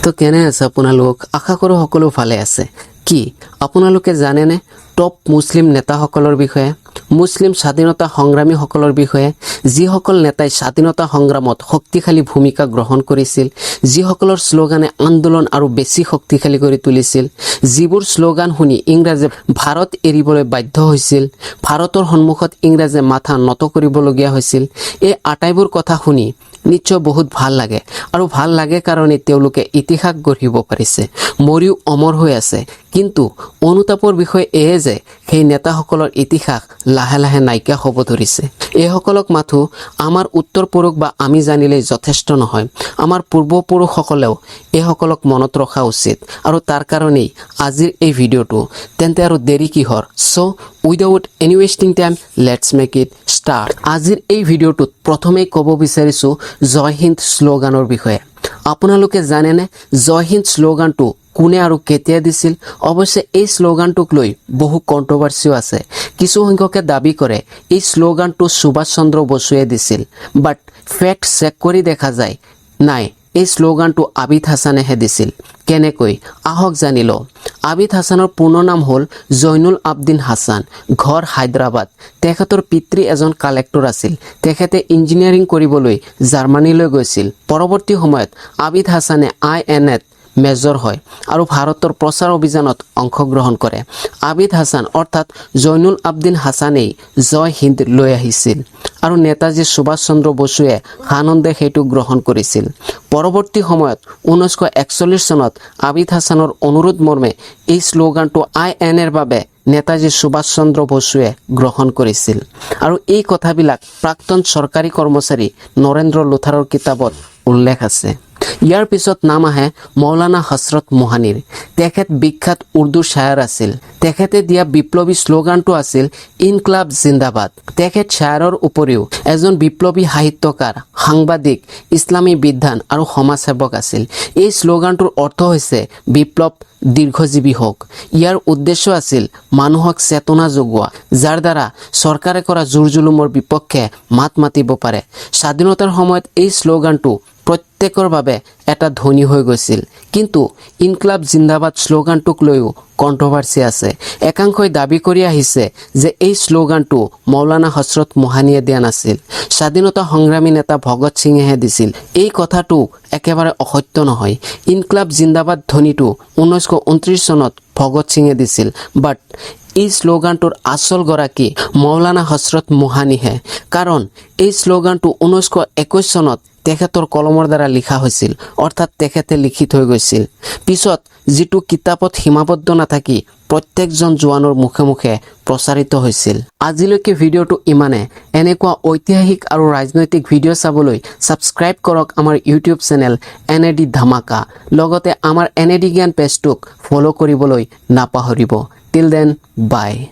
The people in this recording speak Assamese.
তো কেনে আছে আপোনালোক? আশা কৰোঁ সকলো ভালে আছে। কি আপোনালোকে জানেনে টপ মুছলিম নেতাসকলৰ বিষয়ে, মুছলিম স্বাধীনতা সংগ্ৰামীসকলৰ বিষয়ে, যিসকল নেতাই স্বাধীনতা সংগ্ৰামত শক্তিশালী ভূমিকা গ্ৰহণ কৰিছিল, যিসকলৰ শ্লোগানে আন্দোলন আৰু বেছি শক্তিশালী কৰি তুলিছিল, যিবোৰ শ্লোগান শুনি ইংৰাজে ভাৰত এৰিবলৈ বাধ্য হৈছিল, ভাৰতৰ সন্মুখত ইংৰাজে মাথা নত কৰিবলগীয়া হৈছিল? এই আটাইবোৰ কথা শুনি নিশ্চয় বহুত ভাল লাগে আৰু ভাল লাগে কাৰণে তেওঁলোকে ইতিহাস গঢ়িব পাৰিছে, মৰিও অমৰ হৈ আছে। কিন্তু অনুতাপৰ বিষয় এয়ে যে সেই নেতাসকলৰ ইতিহাস লাহে লাহে নাইকিয়া হ'ব ধৰিছে। এইসকলক মাথো আমাৰ উত্তৰ পুৰুষ বা আমি জানিলেই যথেষ্ট নহয়, আমাৰ পূৰ্বপুৰুষসকলেও এইসকলক মনত ৰখা উচিত আৰু তাৰ কাৰণেই আজিৰ এই ভিডিঅ'টো। তেন্তে আৰু দেৰি কিহৰ? So without any wasting time, let's make it start. আজিৰ এই ভিডিঅ'টোত প্ৰথমেই ক'ব বিচাৰিছোঁ জয় হিন্দ শ্লোগানৰ বিষয়ে। আপোনালোকে জানেনে জয় হিন্দ শ্লোগানটো কোনে আৰু কেতিয়া দিছিল? অৱশ্যে এই শ্লোগানটোক লৈ বহু কণ্ট্ৰভাৰ্চিও আছে। কিছু সংখ্যকে দাবী কৰে এই শ্লোগানটো সুভাষ চন্দ্ৰ বসুৱে দিছিল, বাট ফেক্ট চেক কৰি দেখা যায়, নাই, এই শ্লোগানটো আবিদ হাছানেহে দিছিল। কেনেকৈ, আহক জানি লওঁ। আবিদ হাছানৰ পূৰ্ণ নাম হ'ল জৈনুল আবদিন হাছান, ঘৰ হায়দৰাবাদ। তেখেতৰ পিতৃ এজন কালেক্টৰ আছিল। তেখেতে ইঞ্জিনিয়াৰিং কৰিবলৈ জাৰ্মানীলৈ গৈছিল। পৰৱৰ্তী সময়ত আবিদ হাছানে আই এন এত মেজৰ হয় আৰু ভাৰতৰ প্ৰচাৰ অভিযানত অংশগ্ৰহণ কৰে। আবিদ হাছান অৰ্থাৎ জৈনুল আবদিন হাছানেই জয় হিন্দ লৈ আহিছিল আৰু নেতাজী সুভাষ চন্দ্ৰ বসুৱে সানন্দে সেইটো গ্ৰহণ কৰিছিল। পৰৱৰ্তী সময়ত 1941 চনত আবিদ হাছানৰ অনুৰোধ মৰ্মে এই শ্লোগানটো আই এন এৰ বাবে নেতাজী সুভাষ চন্দ্ৰ বসুৱে গ্ৰহণ কৰিছিল আৰু এই কথাবিলাক প্ৰাক্তন চৰকাৰী কৰ্মচাৰী নৰেন্দ্ৰ লোথাৰৰ কিতাপত উল্লেখ আছে। ইয়াৰ পিছত নাম আহে মৌলানা হজৰত মোহানীৰ। তেখেত বিখ্যাত উৰ্দু শ্বায়াৰ আছিল। তেখেতে দিয়া বিপ্লৱী শ্লোগানটো আছিল ইনকলাব জিন্দাবাদ। তেখেত শ্বায়াৰৰ উপৰিও এজন বিপ্লৱী সাহিত্যকাৰ, সাংবাদিক, ইছলামী বিদ্বান আৰু সমাজসেৱক আছিল। এই শ্লোগানটোৰ অৰ্থ হৈছে বিপ্লৱ দীৰ্ঘজীৱী হওক। ইয়াৰ উদ্দেশ্য আছিল মানুহক চেতনা যোগোৱা, যাৰ দ্বাৰা চৰকাৰে কৰা জোৰ জুলুমৰ বিপক্ষে মাত মাতিব পাৰে। স্বাধীনতাৰ সময়ত এই শ্লোগানটো প্ৰত্যেকৰ বাবে এটা ধ্বনি হৈ গৈছিল। কিন্তু ইনকলাব জিন্দাবাদ শ্লোগানটোক লৈও কণ্ট্ৰভাৰ্চি আছে। একাংশই দাবী কৰি আহিছে যে এই শ্লোগানটো মৌলানা হজৰত মোহানীয়ে দিয়া নাছিল, স্বাধীনতা সংগ্ৰামী নেতা ভগত সিঙেহে দিছিল। এই কথাটো একেবাৰে অসত্য নহয়। ইনকলাব জিন্দাবাদ ধ্বনিটো 1929 চনত ভগত সিঙে দিছিল, বাট এই শ্লোগানটোৰ আচল গৰাকী মৌলানা হজৰত মোহানীহে, কাৰণ এই শ্লোগানটো 1921 চনত তেখেতৰ কলমৰ দ্বাৰা লিখা হৈছিল, অৰ্থাৎ তেখেতে লিখি থৈ গৈছিল। পিছত যিটো কিতাপত সীমাবদ্ধ নাথাকি প্ৰত্যেকজন জোৱানৰ মুখে মুখে প্ৰচাৰিত হৈছিল। আজিলৈকে ভিডিঅ'টো ইমানে। এনেকুৱা ঐতিহাসিক আৰু ৰাজনৈতিক ভিডিঅ' চাবলৈ ছাবস্ক্ৰাইব কৰক আমাৰ YouTube channel N A D ধামাকা। লগতে আমাৰ এন এ ডি জ্ঞান পেজটোক ফ'ল' কৰিবলৈ নাপাহৰিব। Till then, bye.